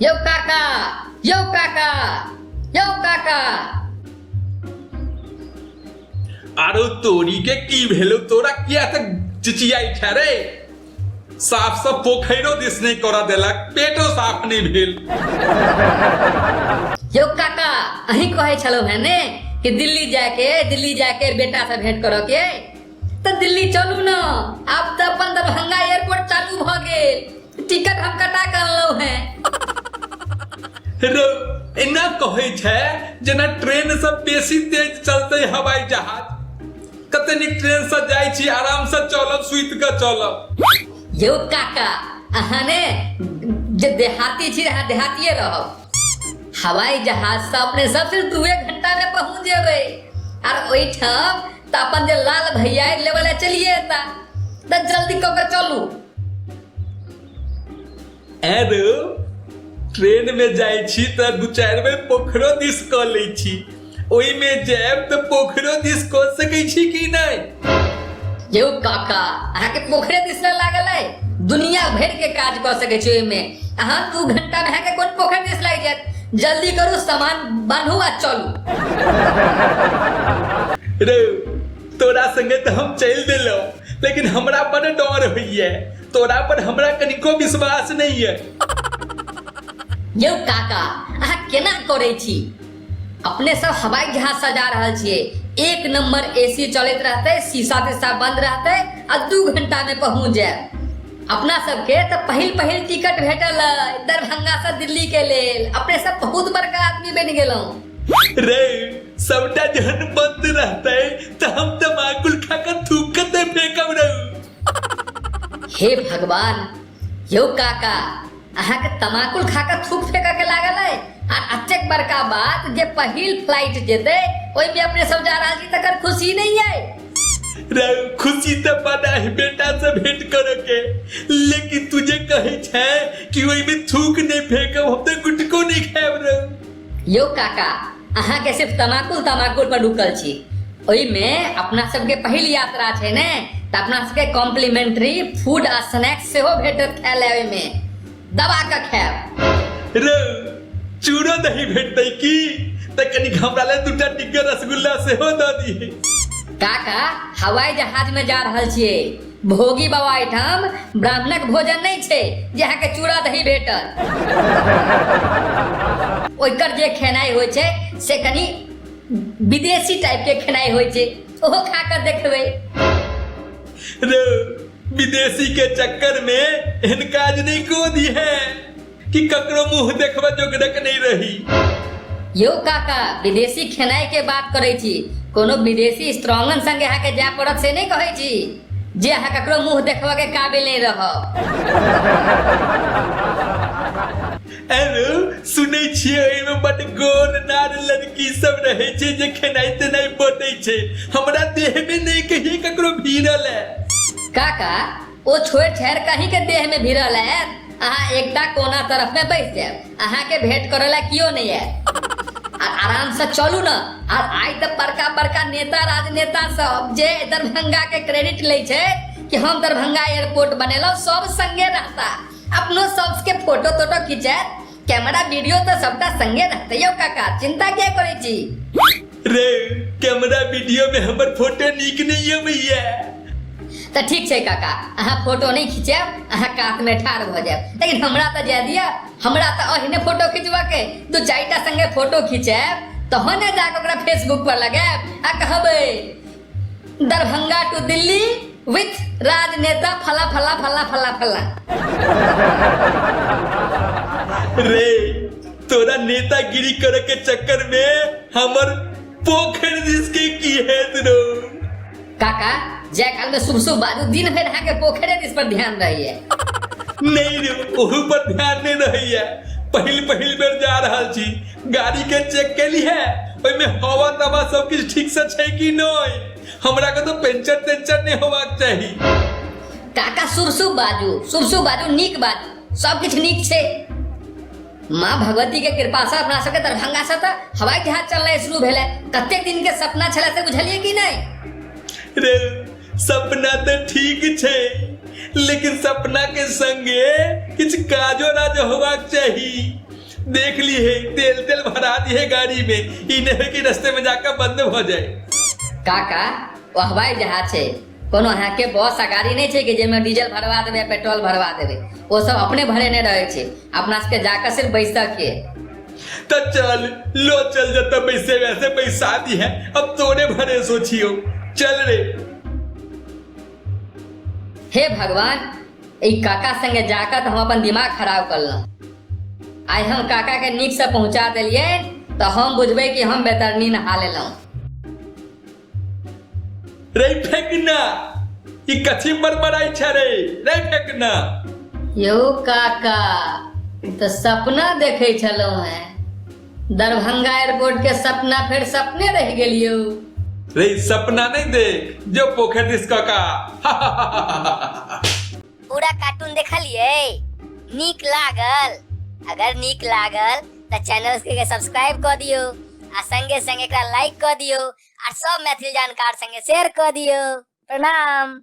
यौ काका, यौ काका, यौ काका। आरो तोरी के की भेलो, तोरा किया तक चिचियाई छै रे? साफ से पोखरो दिस नहीं करा देलक, पेटो साफ नहीं भेल। यौ काका, अहीं कहै छलहुँ हेँ ने कि दिल्ली जाके, दिल्ली जाके बेटा से भेंट करऽ के, तऽ दिल्ली चलू ने। आब तऽ अपन दरभंगा एयरपोर्ट चालू भऽ गेल, टिकट हम कटा कऽ अनलहुँ हेँ। रो एना कहै छै जेना ट्रेन से बेसी तेज चलतै हवाई जहाज। कते नीक ट्रेन से जाइ छी, आराम से चलब, सुति कऽ चलब। यौ काका, अहाँ ने जे देहाती छी, अहाँ देहातिए रहब। हवाई जहाज से अपने सब सिर्फ 2 घंटा में पहुंच जेबै, आर ओहिठाम तऽ अपन जे लाल भैया लेवल चलिए एता, तऽ जल्दी कऽ के चलू। एरो ट्रेन में जाइ छी तऽ 2-4 बेर पोखरो दिस कऽ लै छी, ओहिमे जायब तऽ पोखरो दिस कऽ सकै छी कि नहि? यौ काका, अहाँके पोखरे दिस नहि लागल अइ? दुनिया भरि के काज कऽ सकै छी ओहिमे। अहाँ 2 घंटा में अहाँके कोन पोखरि दिस लागि जायत? जल्दी करू, सामान बान्हू आ चलू। रे तोरा संगे तऽ हम चलि देलहुँ, लेकिन हमरा बड़ डर होइए। तोरा पर हमरा कनिको विश्वास नहीं है। यौ काका, अहाँ केना करै छी? अपने सब हवाई जहाज सजा रहल छियै, 1 नंबर एसी चलैत रहतै, शीशा तीशा बंद रहतै आ 2 घंटा में पहुंच जायब। अपना सबके तऽ पहिल पहिल टिकट भेटल अइ दरभंगा से दिल्ली के लेल। अपने सब बहुत बड़का आदमी बनि गेलहुँ। रे सबटा जहन बंद रहतै तऽ हम तमाकुल खा कऽ थूक कतऽ फेंकब रे? हे भगवान, यौ काका, अहाँके तमाकुल खा कऽ थूक फेंकऽ के लागल अइ, आ एतेक बड़का बात जे पहिल फ्लाइट जेतै ओहिमे अपने सब जा रहल छी, तकर खुशी नहि अइ? रे खुशी तऽ बड़ा है बेटा से भेंट करे के, लेकिन तुझे कहै छै कि ओहिमे थूक नहीं फेंकब, हम तऽ गुटको नहीं खायब रे। यौ काका, अहाँके सिर्फ तमाकुल तमाकुल पर रुकल छी। ओहिमे अपना सबके पहिल यात्रा छै ने, तऽ अपना सबके कॉम्प्लीमेंट्री फूड आ स्नैक्स सेहो भेटत खाय लए, ओहिमे दबा कऽ खायब। रे चूड़ो दही भेटतै की? तऽ कनिक हमरा लए 2टा टिक्का रसगुल्ला सेहो दऽ दिहे। काका, हवाई जहाज में जा रहल छियै, भोगी बाबा एहिठाम ब्राह्मणक भोजन नहि छै जे अहाँके चूड़ा दही भेटत। ओकर जे खेनाइ होइ छै से कनि विदेशी टाइप के खेनाइ होइ छै, ओहो खा कऽ देखबै। रे विदेशी के चक्कर में एहन काज नहीं को दी है कि ककरो मुंह देखबा जोगरक नहीं रही। यौ काका, विदेशी खेनाइ के बात करै छी, कोनो विदेशी स्त्रॉंगन संगे अहाँके जाय पड़त से नहि कहै छी जे अहाँ ककरो मुंह देखबऽ के काबिल नहि रहब। एरो सुनै छियै ओहिमे बड गोर नार लड़की सब रहै छै जे खेनाइ तेनाइ बटै छै, हमरा देह में नहि कहिए ककरो भीड़ल है। काका, ओ छोड़ि छाड़ि कहीं के देह में भिड़ल है, अहाँ एकटा कोना तरफ में बैस जायब, अहाँ के भेंट करे ला कियो नहीं आयत। आ आराम से चलू न। आ आइ तऽ बड़का बड़का नेता राजनेता सब जे दरभंगा के क्रेडिट लै छै कि हम दरभंगा एयरपोर्ट बनेलहुँ, सब संगे रहता, अपनो सबके फोटो तोटो खिंचायत, कैमरा वीडियो तऽ सबटा संगे रहतै। यौ काका, चिंता किया करै छी? रे कैमरा वीडियो में हमर फोटो नीक नहीं अबैया। तऽ ठीक छै काका, अहाँ फोटो नहि खिंचायब, अहाँ कात में ठाढ़ भऽ जायब, लेकिन हमरा तऽ जाय दिअ, हमरा तऽ ओहिने फोटो खिंचबऽ के 2-4टा संगे फोटो खिंचायब तहने जाकऽ ओकरा फेसबुक पर लगायब आ कहबै दरभंगा टू दिल्ली विथ राजनेता फला फला फला फला फला। रे तोरा नेतागिरी करे के चक्कर में हमर पोखर दिस के की हेत रो? काका, जाय काल में शुभ शुभ बाजू, दिन भरि अहाँके पोखरे दिस पर ध्यान रहैया। नहीं रे, ओहू पर ध्यान नहीं रहैया। पहिल पहिल बेर जा रहल छी, गाड़ी के चेक केली है, ओहिमे हवा तवा सब किछु ठीक से छै कि नहीं? हमरा के तो पेंचर तेंचर नहीं होबाक चाही। काका, शुभ शुभ बाजू, शुभ शुभ बाजू, नीक बाजू, सब किछु नीक छै। माँ भगवती के कृपा से अपना सबके दरभंगा से तऽ हवाई जहाज चलनाइ शुरू भेलै, कतेक दिन के सपना छलै से बुझलियै कि नहि? रे सपना तऽ ठीक छै, लेकिन सपना के संगे किछु काजो राज होबाक चाही। देख ली है, तेल तेल भरा दी है गाड़ी में, ई नहीं है कि रास्ते में जाकर बंद हो जाए। काका, ओ हवाई जहाज छै, कोनो अहाँके बस आ गाड़ी नहि छै कि जाहिमे डीजल भरवा देबै, पेट्रोल भरवा देबै। ओ सब अपने भरेने रहै छै, अपना सबके जाकऽ सिर्फ बैसऽ के। तो चल लो, चल जता पैसे वैसे पैसा दी है, अब तोरे भरे सोचियो, चल रे। हे भगवान, ई काका संगे जाकऽ तऽ हम अपन दिमाग खराब करलहुँ। आइ हम काका के नीक से पहुंचा देलियै तऽ हम बुझबै कि हम बेतरनी नहा लेलहुँ। रे फेंकना, ई कथी बड़बड़ाइ छै रे? रे फेंकना। यौ काका, ई तऽ सपना देखै छलहुँ हेँ। दरभंगा एयरपोर्ट के सपना फेर सपने रहि गेल यौ। रे सपना नहीं देख, जो पोखर दिस काका। पूरा कार्टून देखलिए? नीक लागल? अगर नीक लागल तऽ चैनल के सब्सक्राइब कऽ दियौ आ संगे संगे एकरा लाइक कऽ दियौ आ सब मैथिली जानकार संगे शेयर कऽ दियौ। प्रणाम।